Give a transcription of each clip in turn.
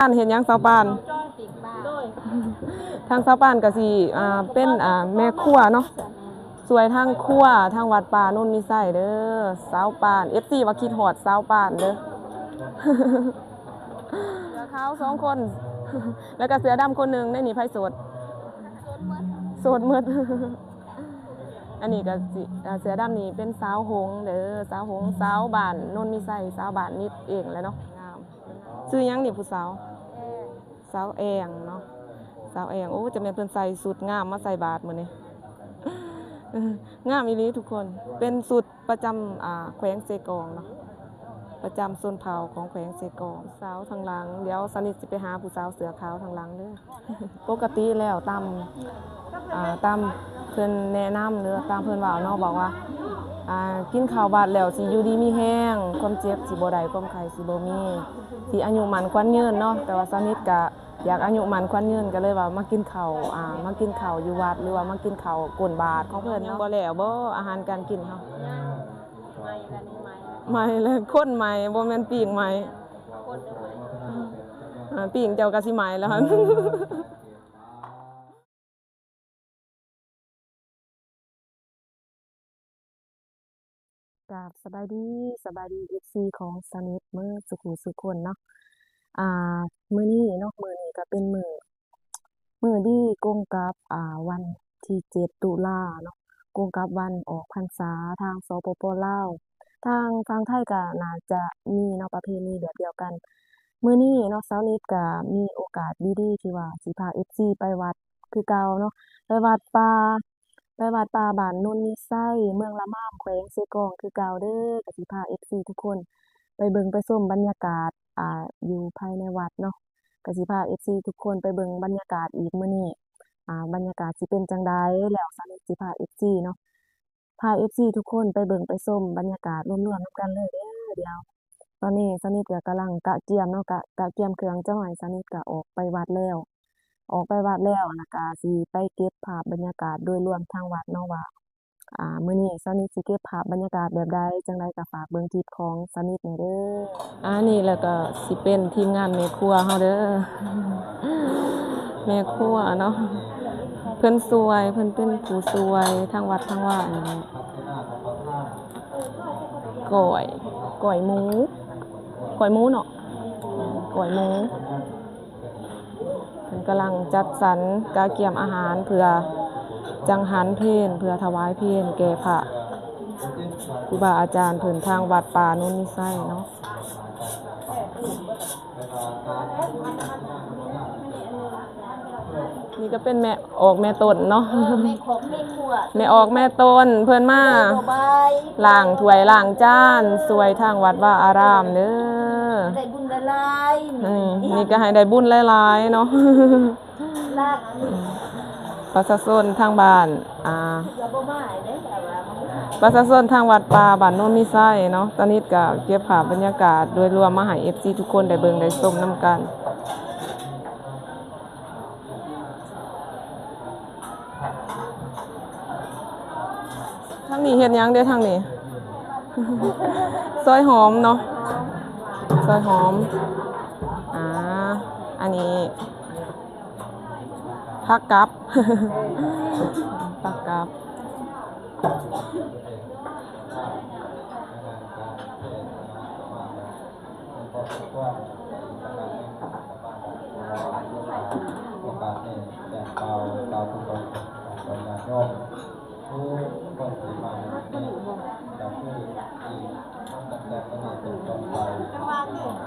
ປານເຮັດຫຍັງສາວປານ? ທາງສາວປານກໍຊິ ອ່າ ເປັນ ອ່າ ແມ່ຄົວເນາະ ຊ່ວຍທາງຄົວທາງວັດປ່າໂນນມີໄຊເດີ ສາວປານ. ເອັຟຊີວ່າຄິດຮອດສາວປານເດີ. ເສື້ອຂາວສອງຄົນ ແລ້ວກໍເສື້ອດຳຄົນໜຶ່ງ ໃນນີ້ໃຜໂສດ? ໂສດໝົດ. ອັນນີ້ກໍຊິ ອ່າ ເສື້ອດຳນີ້ເປັນສາວຫົງເດີ ສາວຫົງ ສາວບ້ານໂນນມີໄຊ ສາວບ້ານນິດເອງແຫຼະເນາະ. ງາມ. ຊື່ຫຍັງນີ້ຜູ້ສາວ? ສາວແອງເນາະ ສາວແອງ. ໂອ້ ຈະແມ່ນເພິ່ນໃສ່ຊຸດງາມມາໃສ່ບາດມື້ນີ້. ງາມອີ່ຫຼີທຸກຄົນ ເປັນຊຸດປະຈຳ ອ່າ ແຂວງເຊກອງເນາະ ປະຈຳຊົນເຜົ່າຂອງແຂວງເຊກອງ. ສາວທາງຫຼັງ ດຽວສາວນິດຊິໄປຫາຜູ້ສາວເສື້ອຂາວທາງຫຼັງເດີ. ປົກກະຕິແລ້ວຕາມ ອ່າ ຕາມເພິ່ນແນະນຳ ຫຼືວ່າຕາມເພິ່ນເວົ້າເນາະ ບອກວ່າ ອ່າ ກິນເຂົ້າວັດແລ້ວຊິຢູ່ດີມີແຮງ ຄວາມເຈັບຊິບໍ່ໄດ້ ຄວາມໄຂ້ຊິບໍ່ມີ ຊິອາຍຸໝັ້ນຂວັນຍືນເນາະ. ແຕ່ວ່າສາວນິດກະຢາກອາຍຸໝັ້ນຂວັນຍືນ ກໍເລີຍວ່າມາກິນເຂົ້າ ອ່າ ມາກິນເຂົ້າຢູ່ວັດ ຫຼືວ່າມາກິນເຂົ້າກົ້ນບາດຂອງເພິ່ນເນາະ. ຍັງບໍ່ແລ້ວບໍ່ ອາຫານການກິນເຮົາ? ຍັງ. ໄໝລະນີ້ໄໝ ໄໝລະ ຄົນໄໝ ບໍ່ແມ່ນປີ້ງໄໝ ຄົນໄໝ. ອ່າ ປີ້ງເຈົ້າກໍຊິໄໝແລ້ວຫັ້ນ. ກາບສະບາຍດີ ສະບາຍດີ ເອັຟຊີ ຂອງສາວນິດເໝິດສູ່ຜູ້ສູ່ຄົນເນາະ. ອ່າ ມື້ນີ້ເນາະ ມື້ນີ້ກໍເປັນມື້ ມື້ດີກົງກັບ ອ່າ ວັນທີເຈັດ ຕຸລາເນາະ ກົງກັບວັນອອກພັນສາທາງ ສປປ ລາວ. ທາງຝັ່ງໄທກໍໜ້າຈະມີເນາະ ປະເພນີແບບດຽວກັນ. ມື້ນີ້ເນາະ ສາວນິດກໍມີໂອກາດດີໆ ທີ່ວ່າຊິພາ ເອັຟຊີ ໄປວັດຄືເກົ່າເນາະ ໄປວັດປ່າ ໄປວັດປ່າບ້ານໂນນມີໄຊ ເມືອງລະມາມ ແຂວງເຊກອງຄືເກົ່າເດີ. ກໍຊິພາ ເອັຟຊີ ທຸກຄົນໄປເບິ່ງໄປຊົມບັນຍາກາດ ອ່າ ຢູ່ພາຍໃນວັດເນາະ ກໍຊິພາ ເອັຟຊີ ທຸກຄົນໄປເບິ່ງບັນຍາກາດອີກມື້ນີ້ ອ່າ ບັນຍາກາດຊິເປັນຈັ່ງໃດ ແລ້ວສາວນິດຊິພາ ເອັຟຊີ ເນາະ ພາ ເອັຟຊີ ທຸກຄົນໄປເບິ່ງໄປຊົມບັນຍາກາດລວມໆນຳກັນເລີຍເດີ. ດຽວຕອນນີ້ສາວນິດກໍກຳລັງກະກຽມເນາະ ກະ ກະກຽມເຄື່ອງຈະໃຫ້ສາວນິດກໍອອກໄປວັດແລ້ວ ອອກໄປວັດແລ້ວ ແລ້ວກໍຊິໄປເກັບພາບບັນຍາກາດໂດຍລວມທາງວັດເນາະ ວ່າ ອ່າ ມື້ນີ້ສາວນິດຊິເກັບພາບບັນຍາກາດແບບໃດ ຈັ່ງໃດກໍຝາກເບິ່ງຄລິບຂອງສາວນິດແດ່ເດີ. ອັນນີ້ແລ້ວກໍຊິເປັນທີມງານແມ່ຄົວເຮົາເດີ ແມ່ຄົວເນາະ ເພິ່ນຊ່ວຍ ເພິ່ນເປັນຜູ້ຊ່ວຍທາງວັດທາງວານີ້ ກ້ອຍ ກ້ອຍໝູ ກ້ອຍໝູເນາະ ກ້ອຍໝູ. ເພິ່ນກຳລັງຈັດສັນກະກຽມອາຫານ ເພື່ອຈັງຫັນເພນ ເພື່ອຖວາຍເພນແກ່ພະຄູບາອາຈານເພິ່ນທາງວັດປ່າໂນນມີໄຊເນາະ. ນີ້ກໍເປັນແມ່ອອກແມ່ຕົນເນາະ ເອີ ແມ່ຂອງແມ່ຄົວ ແມ່ອອກແມ່ຕົນ ເພິ່ນມາ ແມ່ບໍ່ບາຍ ລ້າງຖ້ວຍລ້າງຈານ ຊ່ວຍທາງວັດວາອາຣາມເດີ ໄດ້ບຸນຫຼາຍໆ ອືມ ນີ້ກໍໃຫ້ໄດ້ບຸນຫຼາຍໆເນາະ. ປະຊາຊົນທາງບ້ານ ອ່າ ປະຊາຊົນທາງວັດປ່າບ້ານໂນນມີໄຊເນາະ ຕອນນີ້ກໍເກັບພາບບັນຍາກາດໂດຍລວມມາໃຫ້ເອັຟຊີທຸກຄົນໄດ້ເບິ່ງໄດ້ຊົມນຳກັນ. ທາງນີ້ເຮັດຫຍັງເດ້ ທາງນີ້? ຊອຍຫອມເນາະ ຊອຍຫອມ. ອ່າ ອັນນີ້ຜັກກັບ ຜັກກັບ.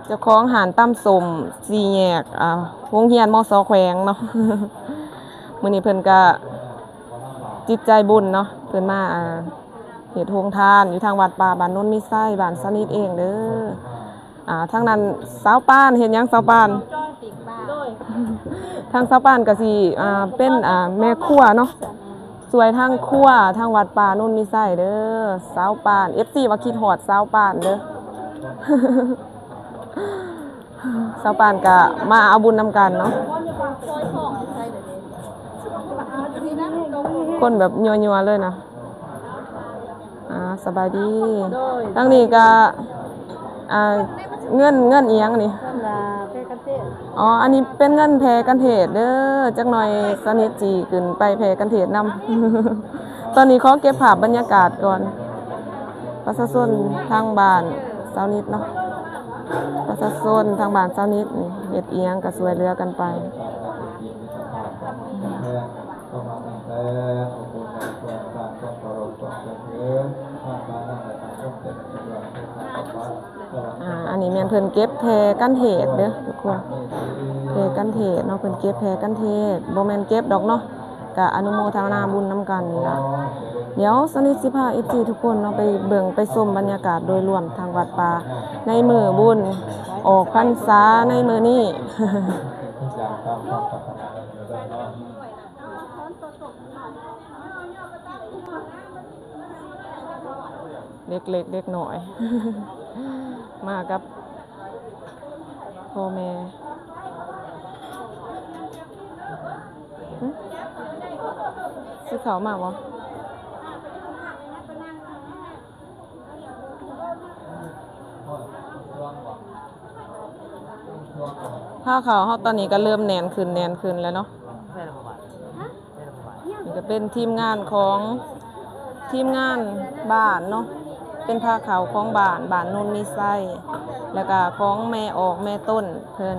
ເຈົ້າຂອງຮ້ານຕຳສົ້ມສີ່ແຍກ ອ່າ ໂຮງຮຽນ ມສ ແຂວງເນາະ ມື້ນີ້ເພິ່ນກະຈິດໃຈບຸນເນາະ ເພິ່ນມາ ອ່າ ເຮັດໂຮງທານຢູ່ທາງວັດປ່າບ້ານໂນນມີໄຊ ບ້ານສະໜິດເອງເດີ. ອ່າ ທາງນັ້ນສາວປານ ເຮັດຫຍັງສາວປານ? ທາງສາວປານກໍຊິ ອ່າ ເປັນ ອ່າ ແມ່ຄົວເນາະ ຊ່ວຍທາງຄົວທາງວັດປ່າໂນນມີໄຊເດີ ສາວປານ. ເອັຟຊີວ່າຄິດຮອດສາວປານເດີ. ຊາວບ້ານກະມາເອົາບຸນນຳກັນເນາະ ຄົນແບບຍົວໆເລີຍນະ. ອ່າ ສະບາຍດີ. ທາງນີ້ກະ ອ່າ ເງິນ ເງິນອີ່ຫຍັງນີ້? ເພິ່ນວ່າແຜ່ກັນເທດ. ອໍ ອັນນີ້ເປັນເງິນແຜ່ກັນເທດເດີ. ຈັກໜ່ອຍສາວນິດຊິຂຶ້ນໄປແຜ່ກັນເທດນຳ. ຕອນນີ້ຂໍເກັບພາບບັນຍາກາດກ່ອນ. ປະຊາຊົນທາງບ້ານສາວນິດເນາະ, ປະຊາຊົນທາງບ້ານສາວນິດນີ້ເຮັດອີ່ຫຍັງກໍຊ່ວຍເຫຼືອກັນໄປ. ອ່າ ອັນນີ້ແມ່ນເພິ່ນເກັບແຜ່ກັນເທດເດີທຸກຄົນ, ແຜ່ກັນເທດເນາະ, ເພິ່ນເກັບແຜ່ກັນເທດ, ບໍ່ແມ່ນເກັບດອກເນາະ, ກະອະນຸໂມທະນາບຸນນຳກັນນີ້ລະ. ດຽວສາວນິດຊິພາເອັຟຊີທຸກຄົນເນາະ ໄປເບິ່ງໄປຊົມບັນຍາກາດໂດຍລວມທາງວັດປ່າ ໃນມື້ບຸນອອກພັນສາໃນມື້ນີ້. ເດັກເລັກເດັກນ້ອຍ ມາກັບພໍ່ແມ່. ຫຶ? ຊິເຂົ້າມາບໍ່? ຜ້າຂາວເຮົາຕອນນີ້ກໍເລີ່ມແໜ້ນຂຶ້ນ ແໜ້ນຂຶ້ນແລ້ວເນາະ. ນີ້ກໍເປັນທີມງານຂອງ ທີມງານບ້ານເນາະ, ເປັນຜ້າຂາວຂອງບ້ານ ບ້ານໂນນມີໄຊ ແລ້ວກໍຂອງແມ່ອອກແມ່ຕົ້ນເພິ່ນ.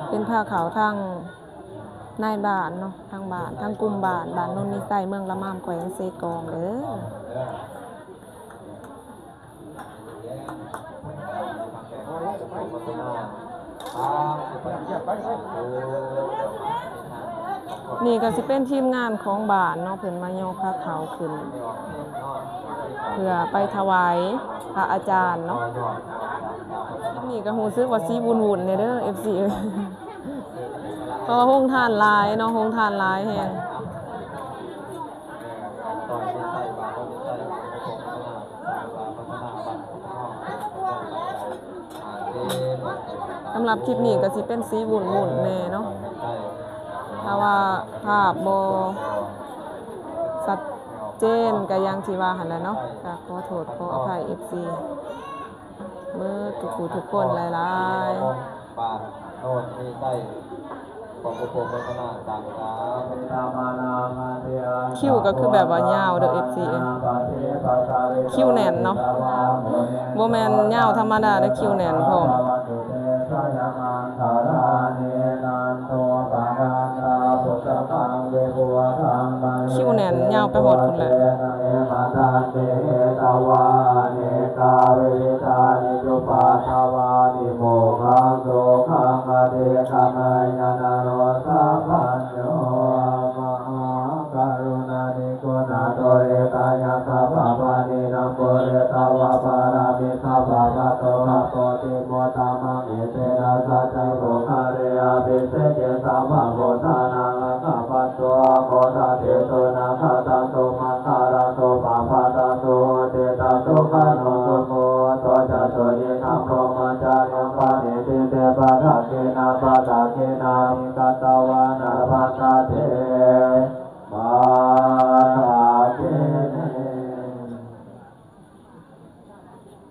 ເປັນຜ້າຂາວທາງນາຍບ້ານເນາະ, ທາງບ້ານ ທາງກຸ່ມບ້ານ ບ້ານໂນນມີໄຊ ເມືອງລະມາມ ແຂວງເຊກອງເດີ. ນີ້ກໍຊິເປັນທີມງານຂອງບ້ານເນາະ, ເພິ່ນມາຍໍພາເຂົ້າຂຶ້ນ ເພື່ອໄປຖວາຍພະອາຈານເນາະ. ນີ້ກໍຮູ້ສຶກວ່າຊິວຸ່ນໆແດ່ເດີ ເອັຟຊີເອີຍ, ເພາະວ່າໂຮງທານຫຼາຍເນາະ, ໂຮງທານຫຼາຍແຮງ. ສຳລັບຄລິບນີ້ກໍຊິເປັນສີວຸ່ນໆແດ່ເນາະ, ຖ້າວ່າພາບບໍ່ຊັດເຈນກໍຢ່າງທີ່ວ່າຫັ້ນແຫຼະເນາະ, ກໍຂໍໂທດຂໍອະໄພເອັຟຊີ ເບິດທຸກຜູ້ທຸກຄົນຫຼາຍໆ. ຄິວກໍຄືແບບວ່າຍາວເດີ ເອັຟຊີ ເອີຍ, ຄິວແໜ້ນເນາະ, ບໍ່ແມ່ນຍາວທຳມະດາເດີ, ຄິວແໜ້ນພ້ອມ. ຄິວແໜ້ນຍາວໄປຮອດພຸ້ນແຫຼະ.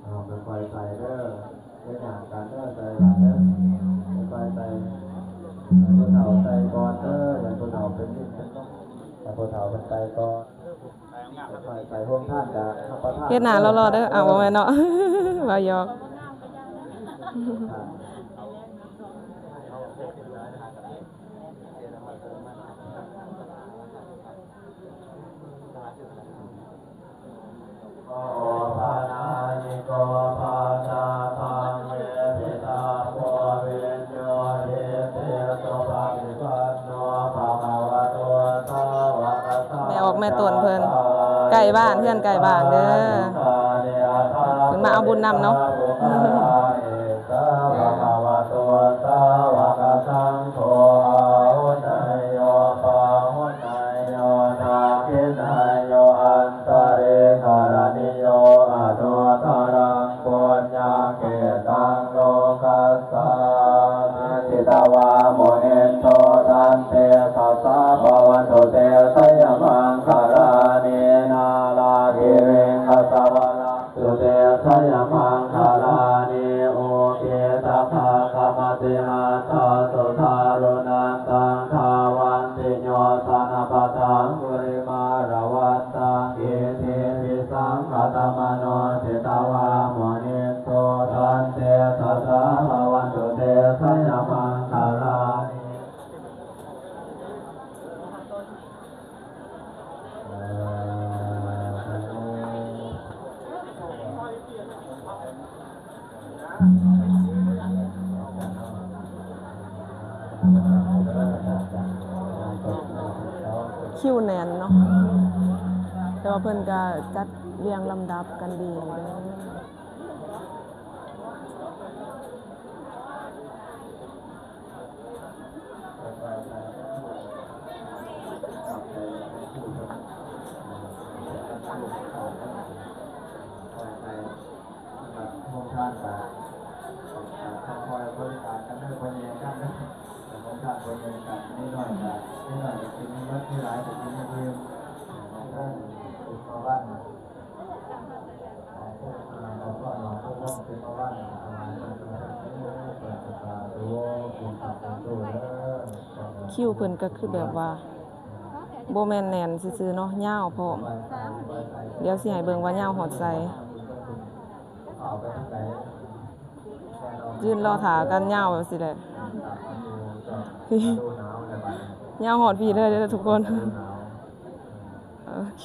ເອົາ ຄ່ອຍໆໃສ່ເດີ ຢ່າຍ່າງກັນເດີ ໃສ່ບາດເດີ ຄ່ອຍໆໃສ່ ໃຫ້ຜູ້ເຖົ້າໃສ່ກ່ອນເດີ ໃຫ້ຜູ້ເຖົ້າເປັນນິດເປັນໜົ່ມ ໃຫ້ຜູ້ເຖົ້າເພິ່ນໃສ່ກ່ອນ ຄ່ອຍໆໃສ່ ໂຮງທານກະຮັບປະທານ ເຮັດໜ້າຫຼໍ່ໆເດີ ເອົາ ບໍ່ແມ່ນເນາະ ເວົ້າຫຍອກ. ແມ່ອອກແມ່ຕົ້ນເພິ່ນ ໃກ້ບ້ານ ເຮືອນໃກ້ບ້ານເດີ ເພິ່ນມາເອົາບຸນນຳເນາະ. ສາວະກະວະໂຕ ສາວະກະສັງໂຄ ອາຫຸເນຍໂຍ ປາຫຸເນຍໂຍ ທັກຂິເນຍໂຍ ອັນຕະລິກະລະນິໂຍ ອະນຸດຕະລັງ ປຸນຍັງເຂດຕັງ ໂລກັດສາ ສິດຕະວາ ມຸນິນໂທ ຕັນເຕຊະສາ ພະວັນຕຸ ເຕ ຊະຍະມັງຄະລານິ ນາລາກິຣິງ ຄະສະວະ Vihatthā sudāruṇantaṃ dhāvantiyojanapathaṅgulimālavantaṃ iddhībhisaṅkhatamano jitavā munindo taṃ tejasā bhavatu te jayamaṅgalāni. ຄິວແໜ້ນເນາະ ແຕ່ວ່າເພິ່ນກະຈັດລຽງລຳດັບກັນດີເດີ. ໂຮງທານກະ ກະຄອຍບໍລິການກັນເດີ ບໍ່ແຍ່ງກັນເດີ ໂຮງທານບໍ່ແຍ່ງກັນ ມີໜ້ອຍກະ ມີໜ້ອຍກະກິນໝົດ ມີຫຼາຍກະກິນໃຫ້ອີ່ມ ໂຮງທານເປັນປະຫວັດ ຄິວເພິ່ນກະຄືແບບວ່າບໍ່ແມ່ນແໜ້ນຊື່ໆເນາະ ຍາວພ້ອມ ດຽວຊິໃຫ້ເບິ່ງວ່າຍາວຮອດໃສ ຢືນລໍຖ້າກັນຍາວຈັ່ງຊີ້ແຫຼະ ຍາວຮອດພີ້ເລີຍເດີທຸກຄົນ ໂອເຄ.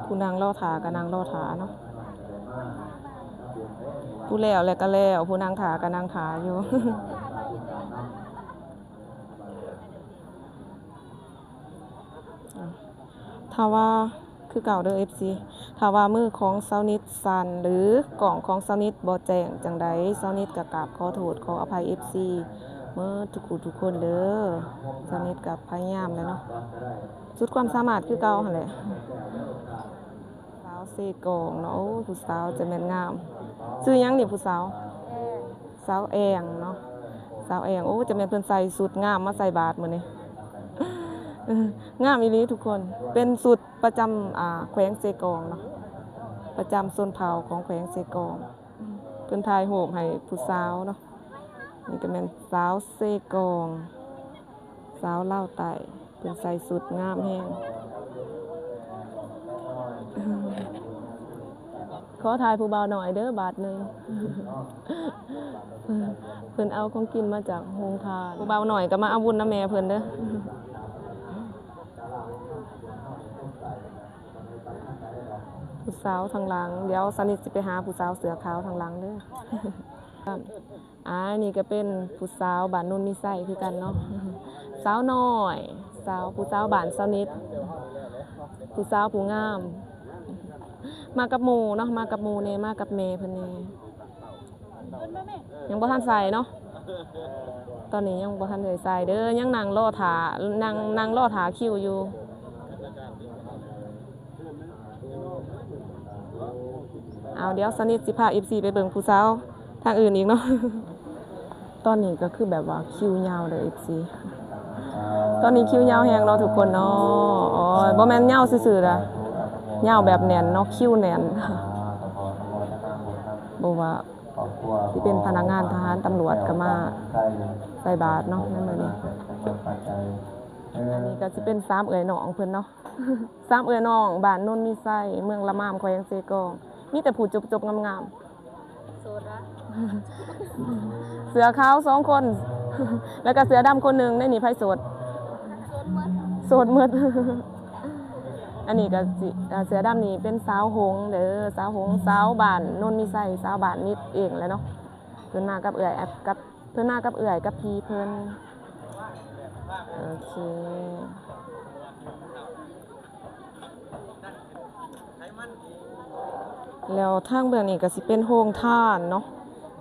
ຜູ້ນັ່ງລໍຖ້າກະນັ່ງລໍຖ້າເນາະ ຜູ້ແລ້ວແລ້ວກະແລ້ວ ຜູ້ນັ່ງຖ້າກະນັ່ງຖ້າຢູ່. ຖ້າວ່າ ຄືເກົ່າເດີ ເອັຟຊີ ຖ້າວ່າມືຂອງຊາວນິດສັ່ນ ຫຼື ກ້ອງຂອງຊາວນິດບໍ່ແຈ້ງຈັ່ງໃດ ຊາວນິດກະກາບຂໍໂທດຂໍອະໄພ ເອັຟຊີ ໝົດທຸກຜູ້ທຸກຄົນເດີ ຊາວນິດກະພະຍາຍາມແລ້ວເນາະ ສຸດຄວາມສາມາດຄືເກົ່າຫັ້ນແຫຼະ. ສາວເຊກອງເນາະ ໂອ້ ຜູ້ສາວຈະແມ່ນງາມ ຊື່ຫຍັງນີ້ຜູ້ສາວ? ສາວແອງເນາະ ສາວແອງ ໂອ້ ຈະແມ່ນເພິ່ນໃສ່ຊຸດງາມມາໃສ່ບາດມື້ນີ້ ເອີ ງາມອີ່ຫຼີທຸກຄົນ ເປັນຊຸດປະຈຳ ອ່າ ແຂວງເຊກອງເນາະ ປະຈຳຊົນເຜົ່າຂອງແຂວງເຊກອງ ເພິ່ນຖ່າຍຮູບໃຫ້ຜູ້ສາວເນາະ ນີ້ກະແມ່ນສາວເຊກອງ ສາວລາວໃຕ້ ເພິ່ນໃສ່ຊຸດງາມແຮງ ຂໍຖ່າຍຜູ້ບ່າວນ້ອຍເດີບາດໜຶ່ງ ເພິ່ນເອົາຂອງກິນມາຈາກໂຮງທານ ຜູ້ບ່າວນ້ອຍກະມາເອົາບຸນນຳແມ່ເພິ່ນເດີ ຜູ້ສາວທາງຫຼັງ ດຽວຊາວນິດຊິໄປຫາຜູ້ສາວເສື້ອຂາວທາງຫຼັງເດີ. ອ່າ ນີ້ກະເປັນຜູ້ສາວບ້ານໂນນມີໄຊຄືກັນເນາະ ສາວນ້ອຍ ສາວ ຜູ້ສາວບ້ານຊາວນິດ ຜູ້ສາວຜູ້ງາມ ມາກັບໝູ່ເນາະ ມາກັບໝູ່ແດ່ ມາກັບແມ່ເພິ່ນແດ່ ຍັງບໍ່ທັນໃສ່ເນາະ ຕອນນີ້ຍັງບໍ່ທັນໄດ້ໃສ່ເດີ ຍັງນັ່ງລໍຖ້າ ນັ່ງ ນັ່ງລໍຖ້າຄິວຢູ່. ເອົາ ດຽວຊາວນິດຊິພາ ເອັຟຊີ ໄປເບິ່ງຜູ້ສາວທາງອື່ນອີກເນາະ ຕອນນີ້ກະຄືແບບວ່າຄິວຍາວເດີ ເອັຟຊີ ຕອນນີ້ຄິວຍາວແຮງເນາະທຸກຄົນເນາະ ໂອ້ຍ ບໍ່ແມ່ນຍາວຊື່ໆເດີ ຍາວແບບແໜ້ນເນາະ ຄິວແໜ້ນ ບໍ່ວ່າຊິເປັນພະນັກງານທະຫານ ຕຳຫຼວດກະມາໃສ່ບາດເນາະ ໃນມື້ນີ້ ອັນນີ້ກະຊິເປັນສາມເອື້ອຍນ້ອງເພິ່ນເນາະ ສາມເອື້ອຍນ້ອງບ້ານໂນນມີໄຊ ເມືອງລະມາມ ແຂວງເຊກອງ ມີແຕ່ຜູ້ຈົບໆງາມໆ ໂສດລະ ເສື້ອຂາວສອງຄົນ ແລ້ວກະເສື້ອດຳຄົນໜຶ່ງ ໃນນີ້ໃຜໂສດ? ໂສດໝົດ ໂສດໝົດ ອັນນີ້ກະຊິ ອ່າ ເສື້ອດຳນີ້ເປັນສາວຫົງເດີ ສາວຫົງ ສາວບ້ານໂນນມີໄຊ ສາວບ້ານນິດເອງແຫຼະເນາະ ເພິ່ນມາກັບເອື້ອຍ ກັບ ເພິ່ນມາກັບເອື້ອຍກັບພີ່ເພິ່ນ ໂອເຄ ແລ້ວທາງເບື້ອງນີ້ກະຊິເປັນໂຮງທານເນາະ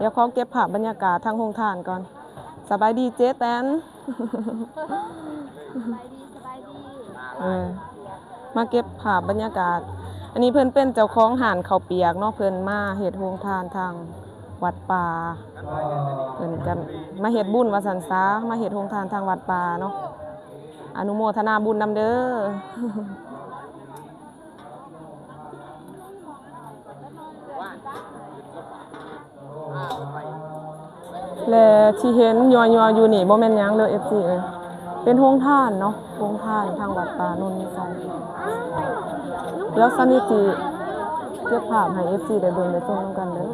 ດຽວຂໍເກັບພາບບັນຍາກາດທາງໂຮງທານກ່ອນ ສະບາຍດີເຈແຕນ ສະບາຍດີ ສະບາຍດີ ເອີ ມາເກັບພາບບັນຍາກາດ ອັນນີ້ເພິ່ນເປັນເຈົ້າຂອງຮ້ານເຂົ້າປຽກເນາະ ເພິ່ນມາເຮັດໂຮງທານທາງວັດປ່າ ເພິ່ນກະມາເຮັດບຸນວ່າຊັ້ນຊະ ມາເຮັດໂຮງທານທາງວັດປ່າເນາະ. ອະນຸໂມທະນາບຸນນຳເດີ້. ແລະທີ່ເຫັນຍົວໆຢູ່ນີ້ບໍ່ແມ່ນຫຍັງເດີ້ ເອັຟຊີເອີຍ ເປັນໂຮງທານເນາະ ໂຮງທານທາງວັດປ່າໂນນມີໄຊ. ດຽວສະນິດຊິເກັບພາບໃຫ້ເອັຟຊີໄດ້ເບິ່ງໄດ້ຊົມນຳກັນເດີ້.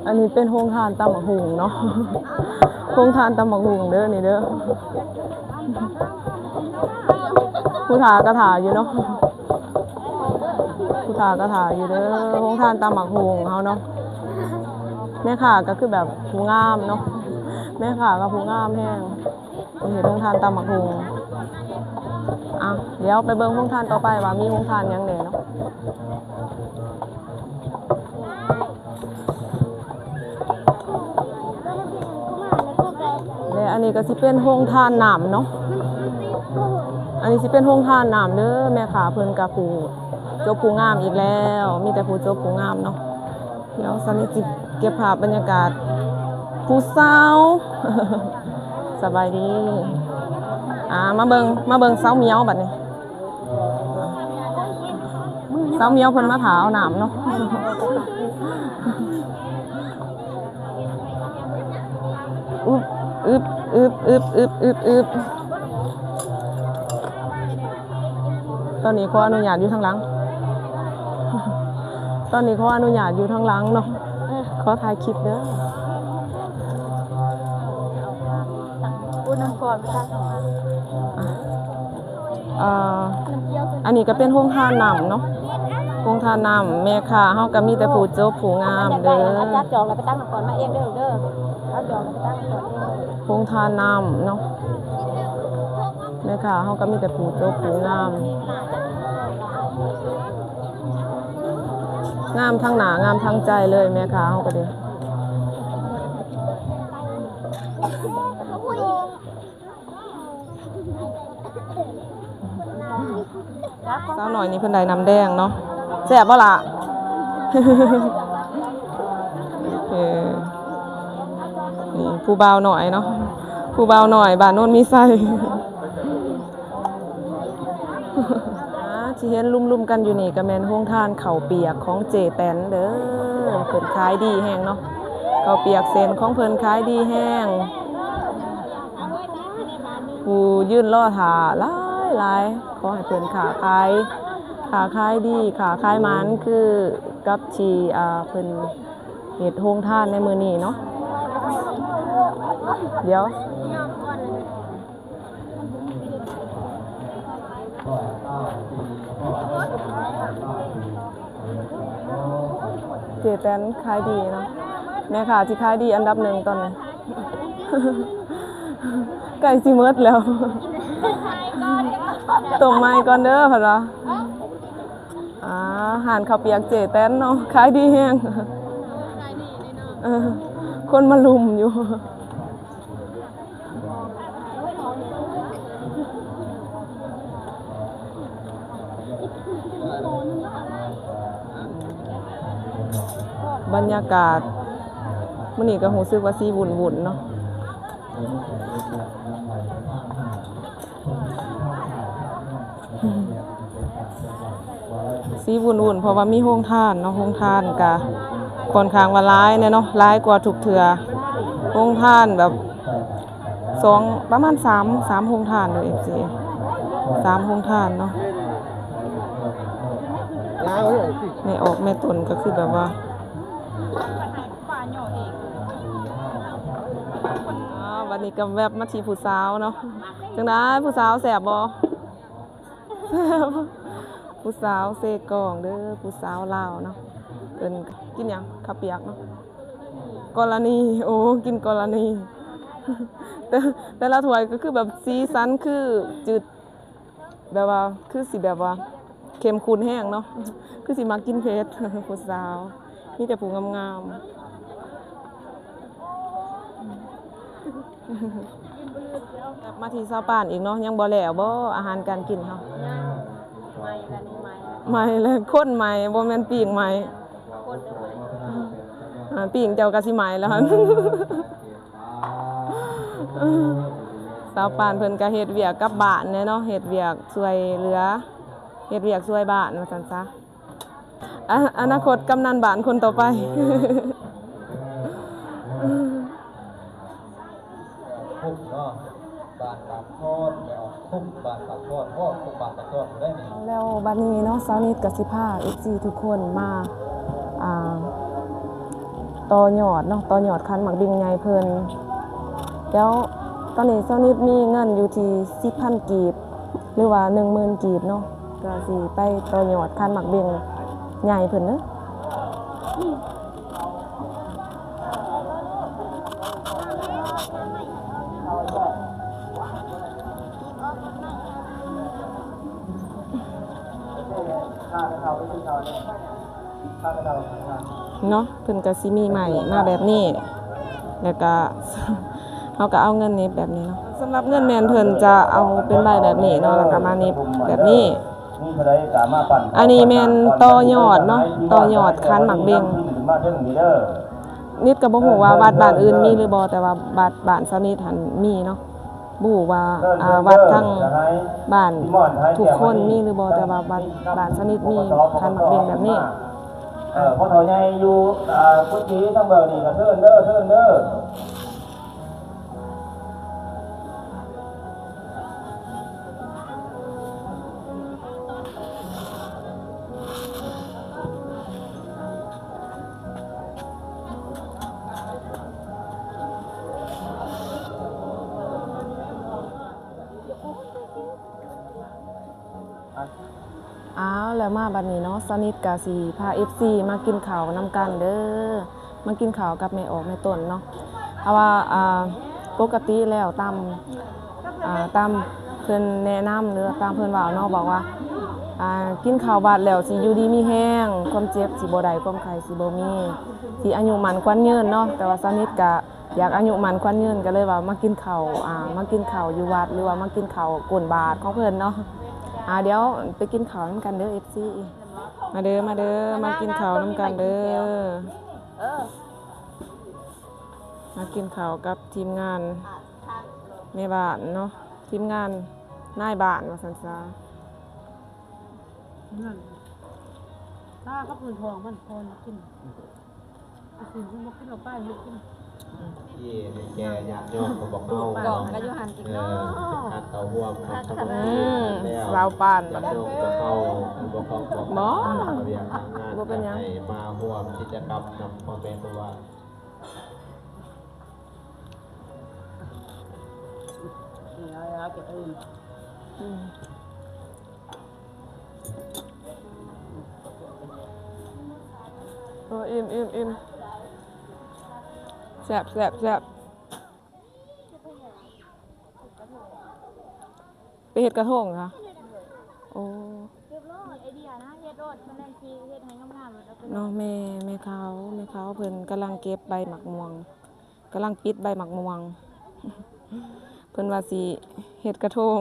ອັນນີ້ເປັນໂຮງທານຕຳບັກຫຸ່ງເນາະ ໂຮງທານຕຳບັກຫຸ່ງເດີ້ນີ້ເດີ້. ຜູ້ຖ້າກໍຖ້າຢູ່ເນາະ ຜູ້ຖ້າກໍຖ້າຢູ່ເດີ້. ໂຮງທານຕຳບັກຫຸ່ງເຮົາເນາະ ແມ່ຄ້າກໍຄືແບບຜູ້ງາມເນາະ ແມ່ຄ້າກໍຜູ້ງາມແຮງ. ເພິ່ນເຮັດໂຮງທານຕຳບັກຫຸ່ງ. ອ່ະ ດຽວໄປເບິ່ງໂຮງທານຕໍ່ໄປວ່າມີໂຮງທານຫຍັງແດ່ເນາະ. ແລະອັນນີ້ກໍຊິເປັນໂຮງທານນ້ຳເນາະ ອັນນີ້ຊິເປັນໂຮງທານນ້ຳເດີ້. ແມ່ຄ້າເພິ່ນກໍຜູ້ຈົບຜູ້ງາມອີກແລ້ວ ມີແຕ່ຜູ້ຈົບຜູ້ງາມເນາະ. ດຽວສະນິດຊິເກັບພາບບັນຍາກາດຜູ້ສາວ. ສະບາຍດີ. ອ່າ ມາເບິ່ງ ມາເບິ່ງສາວໝຽວບັດນີ້. ສາວໝຽວເພິ່ນມາຖ້າເອົານ້ຳເນາະ. ອຶບ ອຶບ ອຶບ ອຶບ ອຶບ ອຶບ. ຕອນນີ້ຂໍອະນຸຍາດຢູ່ທາງຫຼັງ ຕອນນີ້ຂໍອະນຸຍາດຢູ່ທາງຫຼັງເນາະ ຂໍຖ່າຍຄລິບເດີ້. ອຸ້ຍ ນ້ຳກ້ອນ ເອີ ອັນນີ້ກໍເປັນໂຮງທານນ້ຳເນາະ ໂຮງທານນ້ຳ. ແມ່ຄ້າເຮົາກໍມີແຕ່ຜູ້ຈົບຜູ້ງາມເດີ້. ຢາກໄດ້ ເອົາຈັດຈອງແລ້ວໄປຕັກນ້ຳກ້ອນມາເອງເດີ້ລູກເດີ້ ເອົາຈອງແລ້ວໄປຕັກນ້ຳກ້ອນເອງ. ໂຮງທານນ້ຳເນາະ ແມ່ຄ້າເຮົາກໍມີແຕ່ຜູ້ຈົບຜູ້ງາມ ງາມທັງໜ້າງາມທັງໃຈເລີຍ ແມ່ຄ້າເຮົາກໍດີ. ສາວນ້ອຍນີ້ເພິ່ນໄດ້ນ້ຳແດງເນາະ ແຊບບໍ່ລະ? ເອີ ນີ້ຜູ້ບ່າວນ້ອຍເນາະ ຜູ້ບ່າວນ້ອຍບ້ານໂນນມີໄຊ. ອ່າ ທີ່ເຫັນລຸມໆກັນຢູ່ນີ້ກໍແມ່ນໂຮງທານເຂົ້າປຽກຂອງເຈ້ແຕນເດີ້ ເພິ່ນຂາຍດີແຮງເນາະ ເຂົ້າປຽກເສັ້ນຂອງເພິ່ນຂາຍດີແຮງ. ຜູ້ຢືນລໍຖ້າຫຼາຍໆ ຂໍໃຫ້ເພິ່ນຄ້າຂາຍ ຄ້າຂາຍດີ ຄ້າຂາຍໝານ ຄືກັບທີ່ ອ່າ ເພິ່ນເຮັດໂຮງທານໃນມື້ນີ້ເນາະ. ດຽວ ເຈ້ແຕນຂາຍດີເນາະ ແມ່ຄ້າທີ່ຂາຍດີອັນດັບໜຶ່ງຕອນນີ້ ໃກ້ຊິໝົດແລ້ວ. ຕົ້ມໃໝ່ກ່ອນເດີ້ ເພິ່ນວ່າ. ອ່າ ຮ້ານເຂົ້າປຽກເຈ້ແຕນເນາະ ຂາຍດີແຮງ ເອີ ຄົນມາລຸມຢູ່. ບັນຍາກາດມື້ນີ້ກໍຮູ້ສຶກວ່າຊິວຸ່ນໆເນາະ. ຊິວຸ່ນໆ ເພາະວ່າມີໂຮງທານເນາະ ໂຮງທານກະຂ້ອນຂ້າງວ່າຫຼາຍແດ່ເນາະ ຫຼາຍກວ່າທຸກເທື່ອ ໂຮງທານແບບສອງ ປະມານສາມ ສາມໂຮງທານເດີ້ ເອັຟຊີ ສາມໂຮງທານເນາະ. ແມ່ອອກແມ່ຕົນກໍຄືແບບວ່າ ອ່າ ບັດນີ້ກໍແວັບມາທີ່ຜູ້ສາວເນາະ ຈັ່ງໃດຜູ້ສາວ ແຊບບໍ່? ຜູ້ສາວເຊກອງເດີ້ ຜູ້ສາວລາວເນາະ ເພິ່ນກິນຫຍັງ? ເຂົ້າປຽກເນາະ ກໍລະນີ ໂອ້ ກິນກໍລະນີ ແຕ່ ແຕ່ລະຖ້ວຍກໍຄືແບບສີສັນຄືຈືດ ແບບວ່າຄືຊິແບບວ່າເຂັ້ມຂຸ້ນແຮງເນາະ ຄືຊິມັກກິນເຜັດ ຜູ້ສາວ ມີແຕ່ຜູ້ງາມໆ. ກັບມາທີ່ສາວປານອີກເນາະ ຍັງບໍ່ແລ້ວບໍ່ ອາຫານການກິນເຮົາ? ຍັງ ໃໝ່ແລ້ວນີ້ ໃໝ່ແລ້ວ ໃໝ່ແລ້ວ ຄົນໃໝ່ ບໍ່ແມ່ນປີ້ງໃໝ່ ຄົນໃໝ່ ອ່າ ປີ້ງເຈົ້າກໍຊິໃໝ່ແລ້ວຫັ້ນ. ສາວປານເພິ່ນກໍເຮັດວຽກກັບບ້ານແດ່ເນາະ ເຮັດວຽກຊ່ວຍເຫຼືອ ເຮັດວຽກຊ່ວຍບ້ານວ່າຊັ້ນຊະ. ອະ ອະນາຄົດກຳນັນບ້ານຄົນຕໍ່ໄປ. ຄຸກເນາະ ບ້ານປາກຊ່ອນ ແມ່ອອກຄຸກ ບ້ານປາກຊ່ອນ ເພາະຄຸກບ້ານປາກຊ່ອນໄດ້ນີ້. ແລ້ວບັດນີ້ເນາະ ສາວນິດກໍຊິພາເອັຟຊີທຸກຄົນມາ ອ່າ ຕໍ່ຍອດເນາະ ຕໍ່ຍອດຂັນໝາກເບັງໃຫຍ່ເພິ່ນ. ແລ້ວຕອນນີ້ສາວນິດມີເງິນຢູ່ທີ່ສິບພັນກີບ ຫຼືວ່າໜຶ່ງໝື່ນກີບເນາະ ກໍຊິໄປຕໍ່ຍອດຂັນໝາກເບັງໃຫຍ່ເພິ່ນເດີ້. ເນາະ ເພິ່ນກໍຊິມີໄມ້ມາແບບນີ້ ແລ້ວກໍ ເຮົາກໍເອົາເງິນໜິບແບບນີ້ເນາະ. ສຳລັບເງິນແມ່ນເພິ່ນຈະເອົາເປັນໃບແບບນີ້ເນາະ ແລ້ວກໍມາໜິບແບບນີ້. ອັນນີ້ແມ່ນຕໍ່ຍອດເນາະ ຕໍ່ຍອດຂັນໝາກເບັງ. ນິດກໍບໍ່ຮູ້ວ່າວັດບ້ານອື່ນມີຫຼືບໍ່ ແຕ່ວ່າວັດບ້ານສາວນິດຫັ້ນມີເນາະ. ບໍ່ຮູ້ວ່າ ອ່າ ວັດທາງບ້ານທຸກຄົນມີຫຼືບໍ່ ແຕ່ວ່າວັດບ້ານສາວນິດມີຂັນໝາກເບັງແບບນີ້. ເອີ ພໍ່ເຖົ້າໃຫຍ່ຢູ່ ອ່າ ກຸດຈີທາງເບື້ອງນີ້ກໍເຊີນເດີ ເຊີນເດີ. ອ້າວ ແລ້ວມາບັດນີ້ເນາະ ສາວນິດກະຊິພາເອັຟຊີມາກິນເຂົ້ານຳກັນເດີ ມາກິນເຂົ້າກັບແມ່ອອກແມ່ຕົ້ນເນາະ. ເພາະວ່າ ອ່າ ປົກກະຕິແລ້ວຕາມ ອ່າ ຕາມເພິ່ນແນະນຳ ຫຼືວ່າຕາມເພິ່ນເວົ້າເນາະ ບອກວ່າ ອ່າ ກິນເຂົ້າວັດແລ້ວຊິຢູ່ດີມີແຮງ ຄວາມເຈັບຊິບໍ່ໄດ້ ຄວາມໄຂ້ຊິບໍ່ມີ ຊິອາຍຸໝັ້ນຂວັນຍືນເນາະ. ແຕ່ວ່າສາວນິດກະ ຢາກອາຍຸໝັ້ນຂວັນຍືນ ກໍເລີຍວ່າມາກິນເຂົ້າ ອ່າ ມາກິນເຂົ້າຢູ່ວັດ ຫຼືວ່າມາກິນເຂົ້າກົ້ນບາດຂອງເພິ່ນເນາະ. ອ່າ ດຽວໄປກິນເຂົ້ານຳກັນເດີ ເອັຟຊີ ມາເດີ ມາເດີ ມາກິນເຂົ້ານຳກັນເດີ. ມາກິນເຂົ້າກັບທີມງານແມ່ບ້ານເນາະ ທີມງານນາຍບ້ານວ່າຊັ້ນຊະ. ນັ້ນ ຕາກັບເງິນທອງມັນ ພໍກິນ ໄອ້ສິນມັນບໍ່ກິນເອົາໄປ ມັນກິນ ທີ່ໃຫ້ແກ່ຍາດໂຍມຂອງພວກເຮົາ ບອກກໍຢູ່ຫັ້ນອີກເນາະ ເອີ ເປັນການເຂົ້າຮ່ວມທຳຂະນະ ອືມ ແລ້ວ ສາວປານ ຍາດໂຍມກໍເຂົ້າ ບໍ່ເຂົ້າ ບໍ່ ບໍ່ເປັນຫຍັງ ໃຫ້ມາຮ່ວມກິດຈະກຳນຳພໍ່ແມ່ຄົວ ອືມ. ເອີ ອີ່ມ ອີ່ມ ອີ່ມ ແຊບ ແຊບ ແຊບ. ໄປເຮັດກະທົງຫວາ? ໂອ້ ຮຽບຮ້ອຍ ໄອເດຍນະ ເຮັດໂລດ ມັນໄດ້ຊິເຮັດໃຫ້ງາມໆ ແລ້ວກໍ ເນາະ ແມ່ ແມ່ຂາວ ແມ່ຂາວເພິ່ນກຳລັງເກັບໃບໝາກມ່ວງ. ກຳລັງປິດໃບໝາກມ່ວງ ເພິ່ນວ່າຊິເຮັດກະທົງ.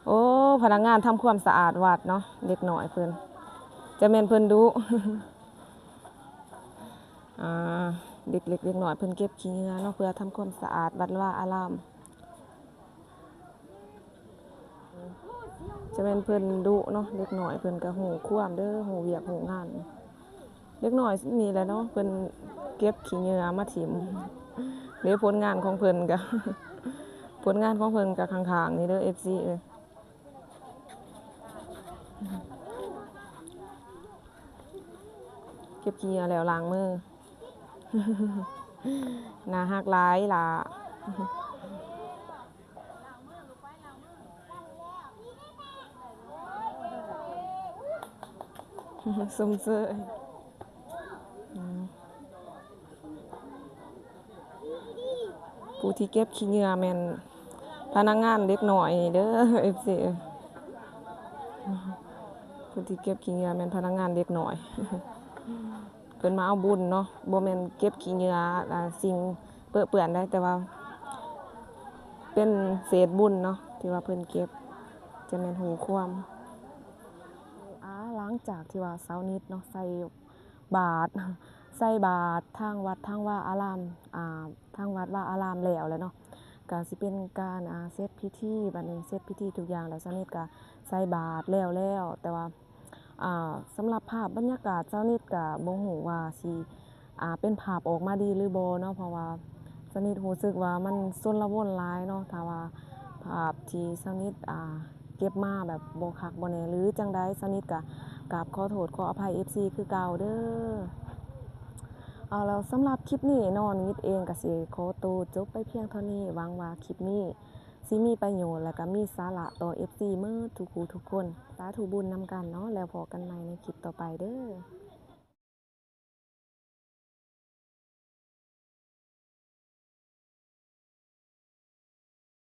ໂອ້ ພະນັກງານທຳຄວາມສະອາດວັດເນາະ ເດັກນ້ອຍເພິ່ນ ຈະແມ່ນເພິ່ນດຸ. ອ່າ ເດັກເລັກເດັກນ້ອຍເພິ່ນເກັບຂີ້ເຫຍື້ອເນາະ ເພື່ອທຳຄວາມສະອາດວັດວາອາລາມ. ຈະແມ່ນເພິ່ນດຸເນາະ ເດັກນ້ອຍເພິ່ນກໍຮູ້ຄວາມເດີ ຮູ້ວຽກຮູ້ງານ. ເດັກນ້ອຍນີ້ແຫຼະເນາະ ເພິ່ນເກັບຂີ້ເຫຍື້ອມາຖິ້ມ. ເດ້ ຜົນງານຂອງເພິ່ນກໍ ຜົນງານຂອງເພິ່ນກໍຂ້າງໆນີ້ເດີ ເອັຟຊີເອີຍ. ເກັບຂີ້ເຫຍື້ອແລ້ວລ້າງມື. ໜ້າຮັກຫຼາຍຫຼ້າ. ຊົມເຊີຍ. ອືມ. ຜູ້ທີ່ເກັບຂີ້ເຫຍື້ອແມ່ນພະນັກງານເດັກນ້ອຍເດີ ເອັຟຊີ. ຜູ້ທີ່ເກັບຂີ້ເຫຍື້ອແມ່ນພະນັກງານເດັກນ້ອຍ. ເພິ່ນມາເອົາບຸນເນາະ ບໍ່ແມ່ນເກັບຂີ້ເຫຍື້ອ ອ່າ ສິ່ງ ເປິເປື້ອນໄດ໋ ແຕ່ວ່າເປັນເສດບຸນເນາະ ທີ່ວ່າເພິ່ນເກັບ ຈະແມ່ນຮູ້ຄວາມ. ອາ ຫຼັງຈາກທີ່ວ່າຊາວນິດເນາະ ໃສ່ບາດ ໃສ່ບາດທາງວັດທາງວາອາລາມ ອາ ທາງວັດວາອາລາມແລ້ວແຫຼະເນາະ ກະຊິເປັນການ ອາ ເສັດພິທີ ບັດນີ້ເສັດພິທີທຸກຢ່າງແລ້ວ ຊາວນິດກະໃສ່ບາດແລ້ວແລ້ວ ແຕ່ວ່າ ອາ ສຳລັບພາບບັນຍາກາດ ຊາວນິດກະບໍ່ຮູ້ວ່າຊິ ອາ ເປັນພາບອອກມາດີຫຼືບໍ່ເນາະ ເພາະວ່າຊາວນິດຮູ້ສຶກວ່າມັນຊົນລະວົນຫຼາຍເນາະ ຖ້າວ່າພາບທີ່ຊາວນິດ ອາ ເກັບມາແບບບໍ່ຄັກບໍ່ແນ່ ຫຼື ຈັ່ງໃດ ຊາວນິດກະກາບຂໍໂທດຂໍອະໄພເອັຟຊີຄືເກົ່າເດີ. ເອົາ ແລ້ວສຳລັບຄລິບນີ້ເນາະ ນິດເອງກະຊິຂໍໂຕຈົບໄປພຽງເທົ່ານີ້ ຫວັງວ່າຄລິບນີ້ຊິມີປະໂຫຍດ ແລະ ກະມີສາລະຕໍ່ເອັຟຊີເໝິດທຸກຜູ້ທຸກຄົນ. ສາທຸບຸນນຳກັນເນາະ ແລ້ວພໍ້ກັນໃໝ່ໃນຄລິບຕໍ່ໄປເດີ.